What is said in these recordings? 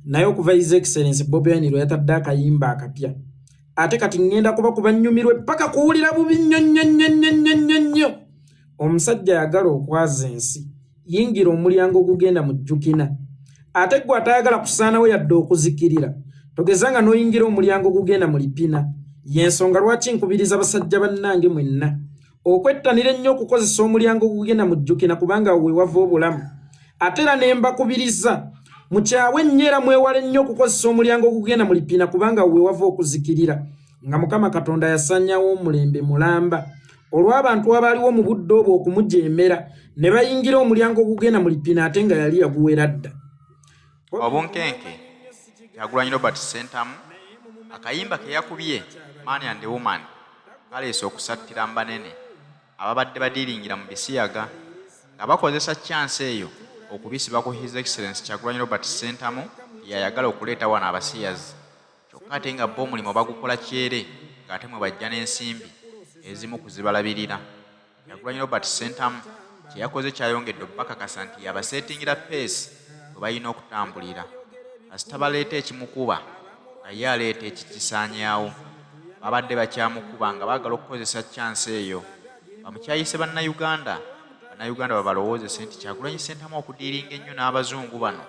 Naye okuva His Excellence Bobi Wine lwe yatadde akayimba akapya, ate kati ŋŋenda kuba kuba nnyumirwe paka kuwulira bubi nnyo nnyo nnyo nnyo nnyo nnyo nnyo. Omusajja ayagala okwaza ensi, yingira omulyango ogugenda mu jjukina. Ate ggwe atayagala kusaanawo yadde okuzikirira, togeza nga n'oyingira omulyango ogugenda mu lipina. Y'ensonga lwaki nkubiriza basajja bannange mwenna okwettanira ennyo okukozesa omulyango ogugenda mu jjukina, kubanga we wava obulamu. Ate era ne mbakubiriza mukyawe ennyo era mwewale nnyo okukozesa omulyango ogugenda mu lipina, kubanga we wava okuzikirira, nga Mukama Katonda yasanyawo omulembe mulamba olw'abantu abaaliwo mu budde obwo okumujeemera ne bayingira omulyango ogugenda mu lipina, ate nga yali yaguwera dda. Obunkenke Kyagulanyi Robert Ssentamu akayimba ke yakubye Man and Woman kaleese okusattira mu banene ababadde badiiringira mu bisiyaga nga bakozesa chance eyo okubisiba ku His Excellence Kyagulanyi Robert Ssentamu yayagala okuleeta wano abasiyazi, kyokka ate nga bo omulimu bagukola kyere ng'ate mwe bajja n'ensimbi ezimu kuzibalabirira. Kyagulanyi Robert Ssentamu kye yakoze kyayongedde okubakakasa nti yabaseetingira peesi kwe balina okutambulira. Kasita baleeta ekimukuba nga ye aleeta ekikisaanyaawo. Babadde bakyamukuba nga baagala okukozesa chance eyo bamukyayise Bannayuganda, Bannayuganda babalowoozese nti Kyagulanyi Ssentamu okudiiringa ennyo n'Abazungu bano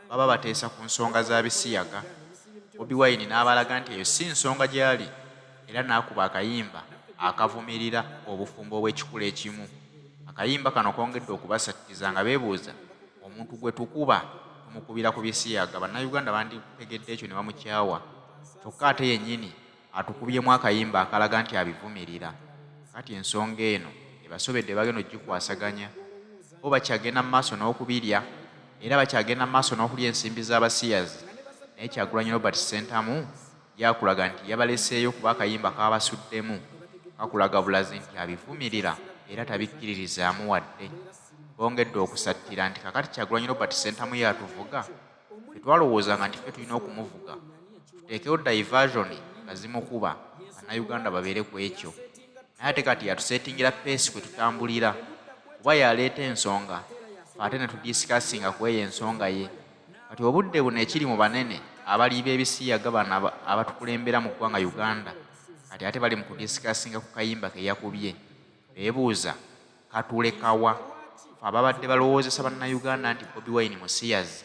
baba bateesa ku nsonga za bisiyaga. Bobi Wine n'abalaga nti eyo si nsonga gy'ali era n'akuba akayimba akavumirira obufumbo obw'ekikula ekimu. Akayimba kano kongedde okubasattiza nga beebuuza omuntu gwe tukuba tumukubira ku bisiyaga Bannayuganda banditegedde ekyo ne bamukyawa, kyokka ate yennyini atukubyemu akayimba akalaga nti abivumirira. Kati ensonga eno ebasobedde bagenda okugikwasaganya. Bo bakyagenda mu maaso n'okubirya era bakyagenda mu maaso n'okulya ensimbi z'abasiyazi, naye Kyagulanyi Robert Ssentamu yakulaga nti yabaleseeyo kuba akayimba kaabasuddemu kakulaga bulazi nti abivumirira era tabikkiririzaamu wadde. Bongedde okusattira nti kakati Kyagulanyi Robert Ssentamu y'atuvuga, ffe twalowoozanga nti ffe tulina okumuvuga tuteekewo diversion nga zimukuba Bannayuganda babeere ku ekyo, naye ate kati yatuseetingira peesi kwe tutambulira kuba y'aleeta ensonga ffe ate ne tudisikasinga ku eyo ensonga ye. Kati obudde buno ekiri mu banene abalyi b'ebisiyaga bano abatukulembera mu ggwanga Uganda kati ate bali mu kudisikasinga ku kayimba ke yakubye, beebuuza katulekawa ffe ababadde balowoozesa Bannayuganda nti Bobi Wine musiyazi,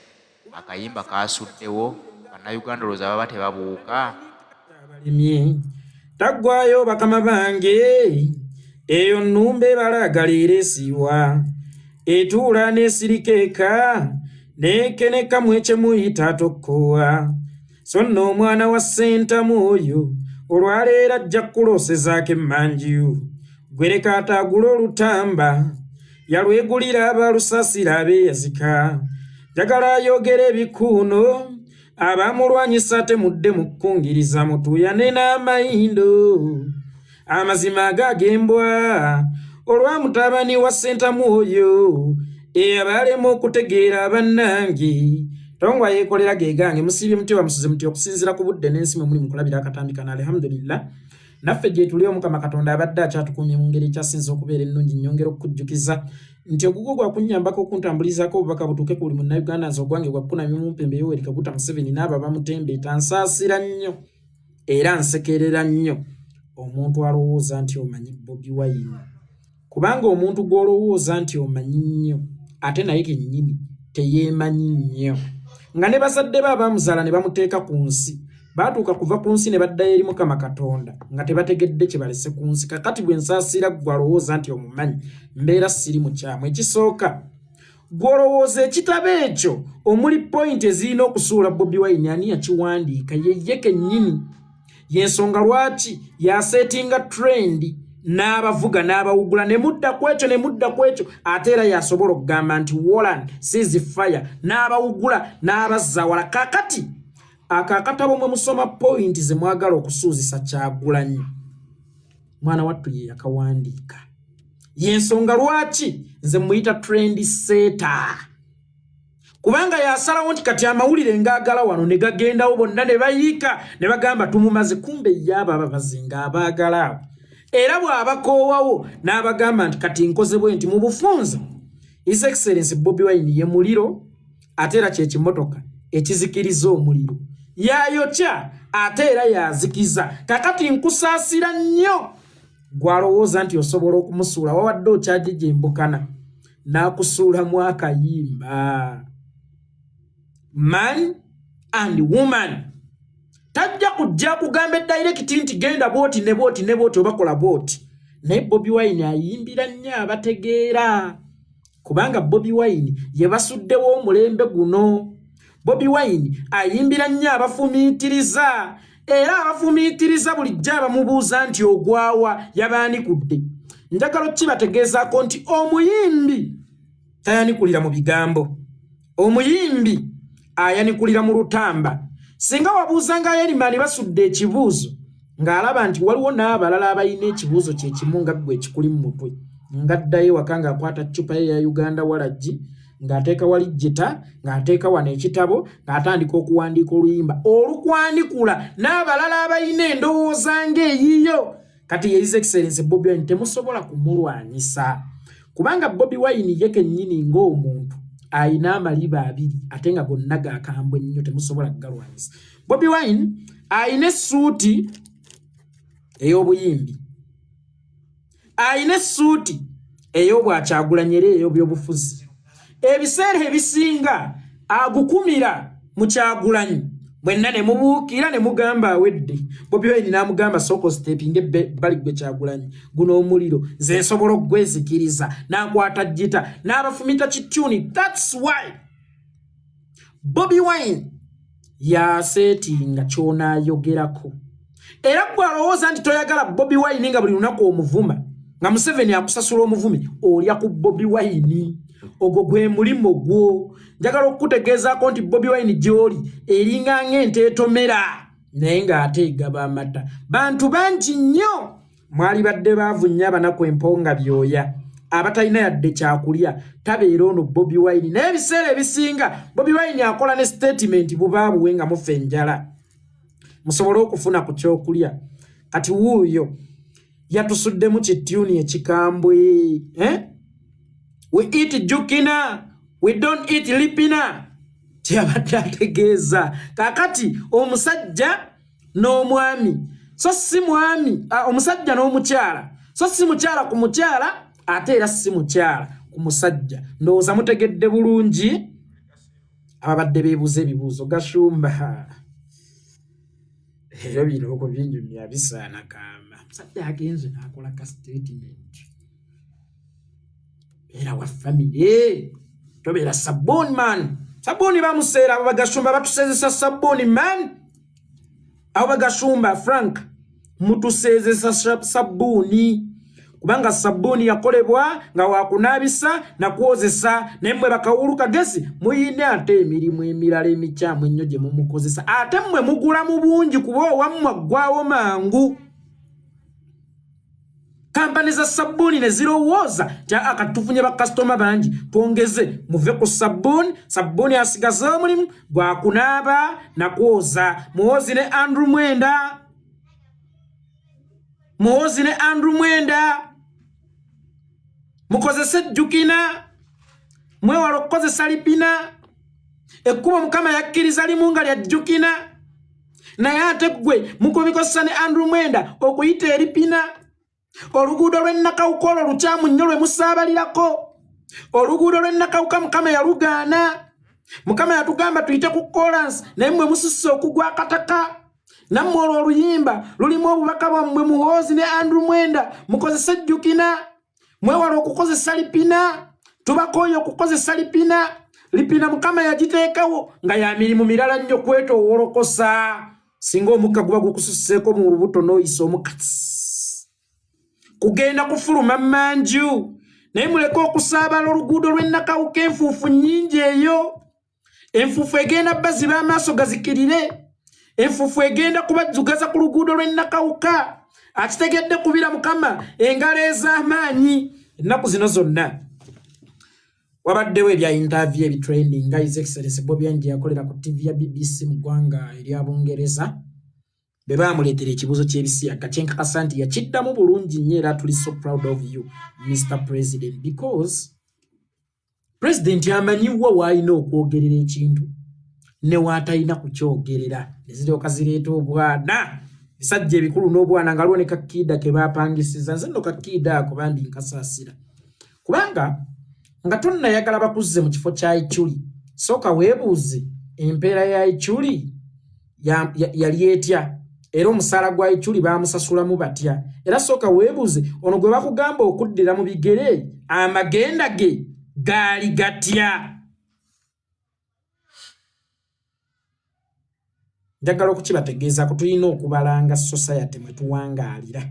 akayimba kaasuddewo Bannayuganda olowooza baba tebabuuka? Abalimye taggwayo bakama bange, eyo nnumba ebalaagala era esiiwa, etuula n'esirika eka nekeneka mwekye muyita tokkowa. So nno omwana wa Ssentamu oyo olwaleero ajja kukuloosezaako emmanju, gwereka ataagula olutamba yalwegulira abalusasira abeeyazika. Njagala ayogere ebikuuno abamulwanyisa temudde mu kkungiriza mutuuyane n'amayindo amazima agagembwa olwa mutabani wa Ssentamu oyo eyabalema okutegeera. Bannange, tongwa yeekolera ge gange. Musiibye mutyo, bamusuze mutyo okusinziira ku budde n'ensi mwe muli mu kulabira akatambi kano? Alhamdulillah, naffe gye tuli, Omukama Katonda abadde akyatukuumye mu ngeri ekyasinza okubeera ennungi. Nnyongera okukujjukiza nti ogugwo gwa kunnyambako okuntambulizaako obubaka butuuke ku buli Munnayuganda. Nze ogwange gwa kukunamya omumpembe Yoweri Kaguta Museveni n'abo abamutembeeta. Nsaasira nnyo era nsekerera nnyo omuntu alowooza nti omanyi Bobi Wine, kubanga omuntu gw'olowooza nti omanyi nnyo ate naye kennyini teyeemanyi nnyo, nga ne bazadde be abamuzaala ne bamuteeka ku nsi baatuuka kuva ku nsi ne baddayo eri Mukama Katonda nga tebategedde kye balese ku nsi. Kakati bwe nsaasira ggwe alowooza nti omumanyi, mbeera siri mukyamu. Ekisooka, gw'olowooza ekitabo ekyo omuli point ezirina okusuula Bobi Wine, ani yakiwandiika? Yeye kennyini. Yensonga lwaki yasetinga trend n'abavuga n'abawugula ne mudda ku ekyo ne mudda ku ekyo. Ate era yasobola okugamba nti "Warrant cease fire", n'abawugula n'abazza wala. Kakati ako akatabo mwe musoma point ze mwagala okusuuzisa Kyagulanyi, mwana wattu ye yakawandiika. Yensonga lwaki nze muyita trend setter, kubanga yasalawo nti kati amawulire ngaagala wano ne gagendawo bonna ne bayiika ne bagamba tumumaze. Kumbe yaaba ababazi ng'abaagala abo, era bw'abakoowawo n'abagamba nti kati nkoze bwe nti. Mu bufunze, His Excellence Bobi Wine ye muliro, ate era kyekimotoka. ekizikiriza omuliro yayokya ate era yazikiza kakati nkusaasira nnyo gwalowooza nti osobola okumusuula wawadde okyagijembukana n'akusuulamu akayimba man and woman tajja kujja kugamba edirekiti nti genda bwoti ne bwoti ne bwoti obakola bwoti naye Bobi Wine ayimbira nnyo abategeera kubanga Bobi Wine ye basuddewo omulembe guno. Bobi Wine ayimbira nnyo abafumiitiriza era abafumiitiriza bulijjo abamubuuza nti ogwawa yabaanikudde. Njagala okukibategeezaako nti omuyimbi tayanikulira mu bigambo, omuyimbi ayanikulira mu lutamba. Singa wabuuzanga Ayerimani basudde ekibuuzo ng'alaba nti waliwo n'abalala abalina ekibuuzo kye kimu nga ggwe ekikuli mu mutwe, ng'addayo ewaka ng'akwata ccupa ye eya Uganda walagi ng'ateeka wali jjita ng'ateeka wano ekitabo ng'atandika okuwandiika oluyimba olukwanikula n'abalala abalina endowooza ng'eyiyo. Kati ye His Excellency Bobi Wine temusobola kumulwanyisa kubanga Bobi Wine ye kennyini ng'omuntu alina amaliba abiri ate nga gonna gakambwe nnyo, temusobola kugalwanyisa. Bobi Wine alina essuuti ey'obuyimbi, alina essuuti ey'obwakyagulanyi era ey'obyobufuzi. Ebiseera ebisinga agukumira mu Kyagulanyi mwenna ne mubuukira ne mugamba awedde. Bobi Wine n'amugamba sooka ositepinge ebbali gwe Kyagulanyi, guno omuliro nze nsobola okugwezikiriza. N'akwata ggita n'abafumita kityuni. That's why Bobi Wine yaseetinga ky'onaayogerako. Era gwe alowooza nti toyagala Bobi Wine nga buli lunaku omuvuma, nga Museveni akusasula omuvumi, olya ku Bobi Wine. Ogwo gwe mulimu gwo. Njagala okukutegeezaako nti Bobi Wine gy'oli eringa ng'ente etomera naye ng'ate egaba amata. Bantu bangi nnyo mwali badde baavu nnyo, abanaku emponga byoya, abatalina yadde kyakulya, tabeera ono Bobi Wine. Naye ebiseera ebisinga Bobi Wine akola ne statement bubaabuwe nga mufa enjala musobole okufuna ku kyokulya. Kati wuuyo yatusuddemu kityuni ekikambwe, eh? We eat jukina, we don't eat lipina, kyabadde ategeeza. Kakati omusajja n'omwami so si mwami, omusajja n'omukyala so si mukyala ku mukyala ate era si mukyala ku musajja. Ndowooza mutegedde bulungi ababadde beebuuza ebibuuzo. Gashumba ebyo bino okubinyumya bisaana kaama. Musajja agenze n'akola ka statement, beera wa famire, tobeera sabbuuni man. Sabbuuni bamuseera abo bagashumba batusezesa sabbuuni man. Abo bagashumba Frank mutusezesa sabbuuni kubanga sabbuuni yakolebwa nga wakunaabisa nakwozesa, naye mmwe bakawulu kagezi muyina ate emirimu emirala emikyamu ennyo gye mumukozesa. Ate mmwe mugula mu bungi kuba owammwe aggwawo mangu. Kampani za sabbuuni ne zirowooza nti aa kati tufunye bakasitoma bangi, twongeze muve ku sabbuuni. Sabbuuni asigaze omulimu gwakunaaba nakwoza. Muhoozi ne Andrew Mwenda, Muhoozi ne Andrew Mwenda mukozese jjukina, mwewala okukozesa lipina. Ekkubo Mukama yakkiriza limu nga lya jjukina, naye ate ggwe mukubikozesa ne Andrew Mwenda okuyita eripina. Oluguudo lw'e Nakawuka olwo lukyamu nnyo lwe musaabalirako. Oluguudo lw'e Nakawuka Mukama yalugaana. Mukama yatugamba tuyite ku kolansi, naye mmwe mususse okugwa akataka. Nammwe olwo oluyimba lulimu obubaka bwammwe. Muhoozi ne Andrew Mwenda mukozese jjukina, mwewala okukozesa lipina. Tubakooye okukozesa lipina. Lipina Mukama yagiteekawo nga ya mirimu mirala nnyo, kwetoowolokosa. Singa omukka guba gukususeeko mu lubuto n'oyisa omukka kugenda kufuluma manju, naye muleke okusaabala oluguudo lw'e Nakawuka, enfuufu nnyingi eyo. Enfuufu egenda baziba amaaso gazikirire, enfuufu egenda kubajjugaza ku luguudo lw'e Nakawuka. Akitegedde kubira Mukama engalo ez'amaanyi. Ennaku zino zonna wabaddewo ebya interview ebitrending nga His Excellency Bobi Wine gye yakolera ku TV ya BBC mu ggwanga erya Bungereza, bwe baamuleetera ekibuuzo ky'ebisiyaga, kyenkakasa nti yakiddamu bulungi nnyo. Era tuli so proud of you, Mr President, because president amanyiwa w'alina okwogerera ekintu. Ne waatalina kukyogerera ne ziryoka zireeta obwana, bisajja ebikulu n'obwana nga aliwo ne kakiida ke baapangisiza. Nze nno kakiida ako bambi nkasaasira, kubanga nga tonnayagala bakuzze mu kifo kya Ichuli, sooka weebuuze empeera ya Ichuli yali etya, era omusaala gwa Ichuli baamusasulamu batya. Era sooka weebuuze ono gwe bakugamba okuddira mu bigere amagenda ge gaali gatya. Njagala okukibategeezaako, tulina okubalanga society mwe tuwangaalira,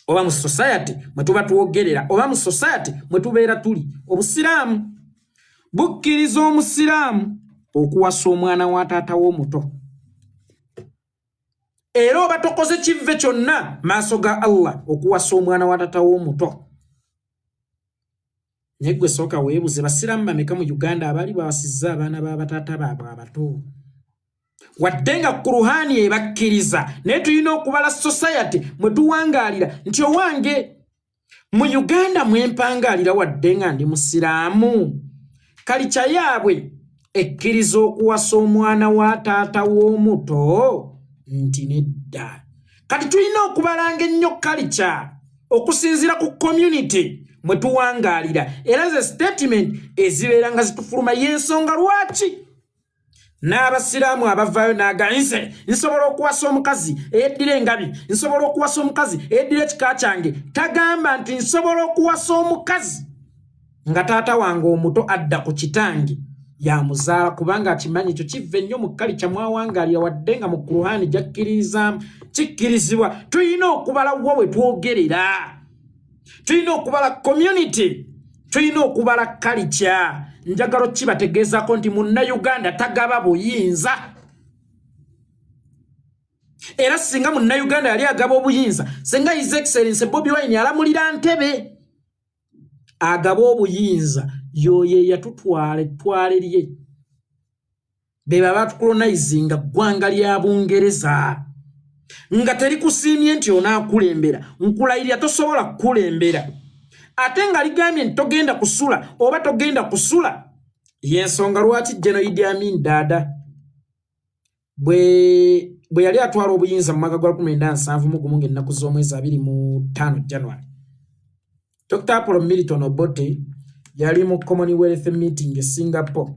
oba mu society mwe tuba twogerera, oba mu society mwe tubeera tuli. Obusiraamu bukkiriza omusiraamu okuwasa omwana wa taata w'omuto, era oba tokoze kivve kyonna maaso ga Allah okuwasa omwana wa taata w'omuto. Naye gwe sooka weebuze, basiraamu bameka mu Uganda abaali bawasizza abaana ba bataata baabwe abato? Wadde nga Kuruhaani ebakkiriza, naye tulina okubala society mwe tuwangaalira nti owange mu Uganda mwempangaalira, wadde nga ndi musiraamu, kalica yaabwe ekkiriza okuwasa omwana wa taata w'omuto nti nedda. Kati tulina okubalanga ennyo kalica okusinziira ku community mwe tuwangaalira, era ze statement ezibeera nga zitufuluma. Y'ensonga lwaki n'abasiraamu abavaayo n'aga nze nsobola okuwasa omukazi eyeddira engabi, nsobola okuwasa omukazi eyeddira ekika kyange, tagamba nti nsobola okuwasa omukazi nga taata wange omuto adda ku kitange yamuzaala, kubanga akimanyi ekyo kiva ennyo mu kalica mwawangaalira, wadde nga mu Kuruhaani gyakkiririzaamu kikkirizibwa. Tulina okubala wa we twogerera, tulina okubala community, tulina okubala kalica. Njagala okibategeezako nti Munnayuganda tagaba buyinza, era singa Munnayuganda yali agaba obuyinza, singa His Excellence Bobi Wine alamulira ntebe. Agaba obuyinza yoyo eyatutwala ettwale lye, be baba batucolonizinga, ggwanga lya Bungereza nga terikusiimye nti onaakulembera. Nkulayirira tosobola kukulembera, ate nga ligambye nti togenda kusula oba togenda kusula. Yensonga lwaki General Idi Amin Dada bwe yali atwala obuyinza mu mwaka gwa 1971 ng'ennaku z'omwezi 25 January, Dr Apollo Milton Obote yali mu Commonwealth meeting e Singapore,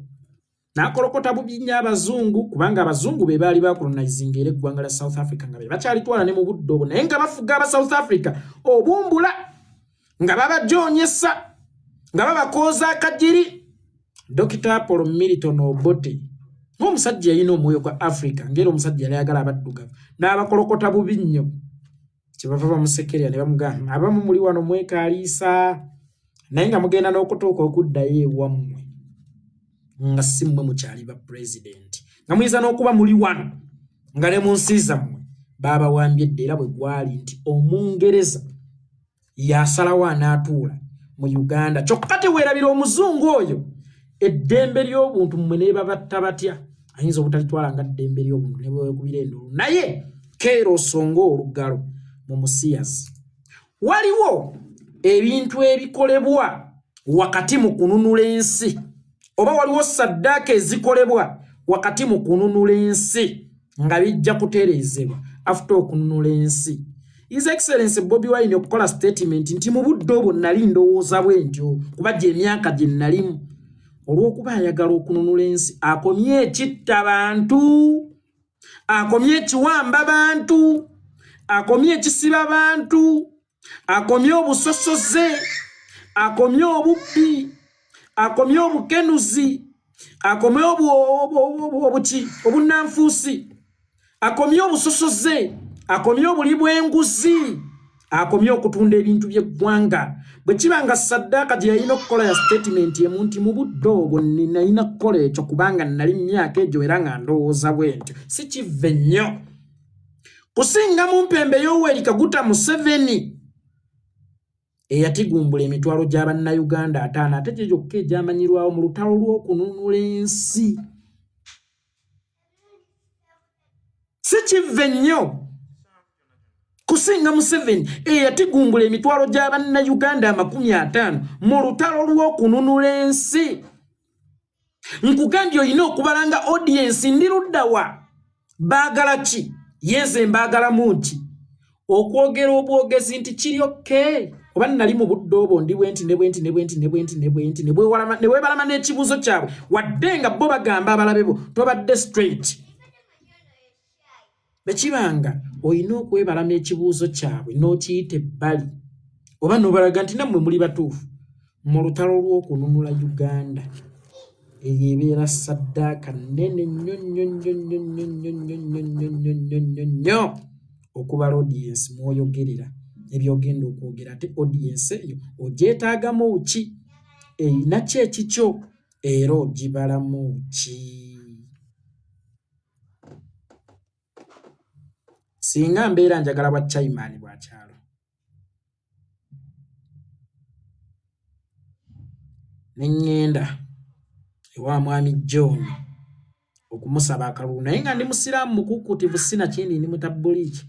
n'akolokota bubi nnyo abazungu, kubanga abazungu be baali bacolonizinga era eggwanga lya South Africa nga be bakyalitwala ne mu budde obwo, naye nga bafuga aba South Africa obumbula, nga babajoonyesa, nga babakooza akajiri. Dr Apollo Milton Obote ng'omusajja yalina omwoyo gwa Africa, ng'era omusajja yali ayagala abaddugavu, n'abakolokota bubi nnyo, kyebava bamusekerera ne bamugamba, abamu muli wano mwekaaliisa, naye nga mugenda n'okutuuka okuddayo ewammwe nga si mmwe mukyali ba pulezidenti, nga muyinza n'okuba muli wano nga ne mu nsi zammwe baabawambye dda. Era bwe gwali nti Omungereza yasalawo anaatuula mu Uganda, kyokka teweerabira omuzungu oyo eddembe ly'obuntu mmwe nebabatta batya, ayinza obutalitwala nga ddembe ly'obuntu ne bwekubira enduulu, naye keera osonga olugalo mu musiyazi. Waliwo ebintu ebikolebwa wakati mu kununula ensi, oba waliwo saddaaka ezikolebwa wakati mu kununula ensi nga bijja kutereezebwa after okununula ensi. His Excellence Bobi Wine okukola statement nti mu budde obwo nali ndowooza bwe ntyo, kuba gye emyaka gye nalimu, olw'okuba ayagala okununula ensi, akomye ekitta bantu, akomye ekiwamba bantu, akomye ekisiba bantu, akomye obusosoze, akomye obubbi, akomye obukenuzi, akomye obuki obunnanfuusi, akomye obusosoze, akomye obuli bw'enguzi, akomye okutunda ebintu by'eggwanga. Bwe kiba nga saddaaka gye yalina okukola ya statement emu nti mu budde obwo nalina kukola ekyo kubanga nali mu myaka egyo era nga ndowooza bwe ntyo, si kivve nnyo kusinga mu mpembe Yoweri Kaguta Museveni eyatigumbula emitwalo gya Bannayuganda 50, ate gye gyokka egyamanyirwawo mu lutalo lw'okununula ensi. Si kivve nnyo kusinga Museveni eyatigumbula emitwalo gya Bannayuganda 50 mu lutalo lw'okununula ensi. Nkugambye olina okubala nga audience ndi ludda wa, baagala ki, yenze mbaagalamu nti okwogera obwogezi nti kiri okke oba nali mu budde obwo ndi bwenti ne bwenti ne bwenti ne bwenti ne bwenti ne weebalama n'ekibuuzo kyabwe, wadde nga bo bagamba abalabe bo tobadde straight. Bwe kiba nga olina okwebalama ekibuuzo kyabwe n'okiyita ebbali oba n'obalaga nti nammwe muli batuufu mu lutalo lw'okununula Uganda, eyo ebeera ssaddaaka nnene nnyo nnyo nnyo nnyo nnyo nnyo nnyo nnyo nnyo nnyo nnyo nnyo nnyo okubala audience mw'oyogerera eby'ogenda okwogera, ate audience eyo ogyetaagamu ki, erina ki ekikyo era ogibalamu ki. Singa mbeera njagala bwa chairman bwa kyalo ne ŋŋenda ewa mwami John okumusaba akalulu, naye nga ndi musiraamu mukuukuutivu, sinakindi ndi mutabbuliiki,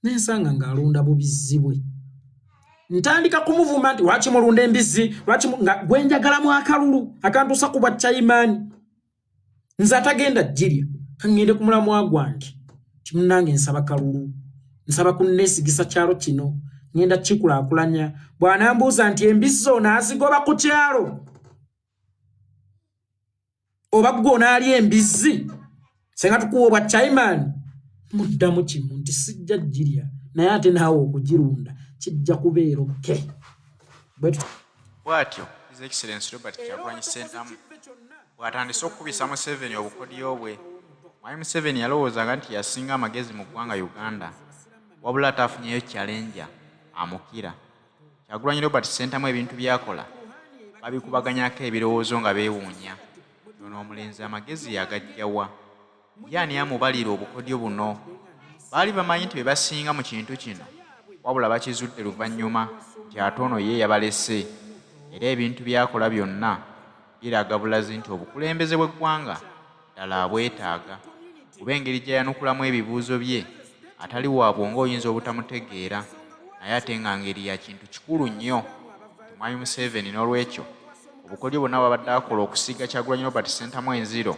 ne nsanga ng'alunda bubizzi bwe, ntandika kumuvuma nti lwaki mulunda embizzi, lwaki nga gwe njagalamu akalulu akantuusa ku bwa chairman. Nze atagenda girya, kaŋŋende ku mulamwa gwange nti munnange nsaba kalulu, nsaba kunneesigisa kyalo kino, ŋŋenda kikulaakulanya. Bw'anambuuza nti embizzi onaazigoba ku kyalo oba ggwe onaalya embizzi senga tukuwa obwa chairman, muddamu kimu nti sijja girya, naye ate naawe okugirunda kijja kubeera okke. Bw'atyo His Excellency Robert Kyagulanyi Ssentamu bw'atandise okukubisa Museveni obukodyo bwe. Mwami Museveni yalowoozanga nti y'asinga amagezi mu ggwanga Uganda wabula ate afunyeyo challenger amukira. Kyagulanyi Robert Ssentamu ebintu by'akola babikubaganyako ebirowoozo nga beewuunya nti ono omulenzi amagezi yagaggya wa? Ye ani amubalira obukodyo buno? Baali bamanyi nti be basinga mu kintu kino wabula bakizudde luvannyuma nti ate ono ye yabalese era ebintu by'akola byonna biraga bulazi nti obukulembeze bw'eggwanga ddala abwetaaga kuba engeri gy'ayanukulamu ebibuuzo bye atali wa bwongo oyinza obutamutegeera naye ate nga ngeri ya kintu kikulu nnyo nti Mwami Museveni n'olwekyo obukodyo bwonna bw'abadde akola okusiiga Kyagulanyi Robert Ssentamu enziro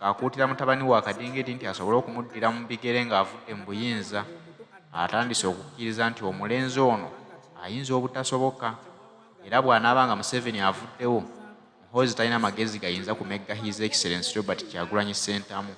ng'akuutira mutabani we akadingidi nti asobole okumuddira mu bigere ng'avudde mu buyinza, atandise okukkiriza nti omulenzi ono ayinza obutasoboka era bw'anaaba nga Museveni avuddewo, Muhoozi talina magezi gayinza kumegga His Excellency Robert Kyagulanyi Ssentamu.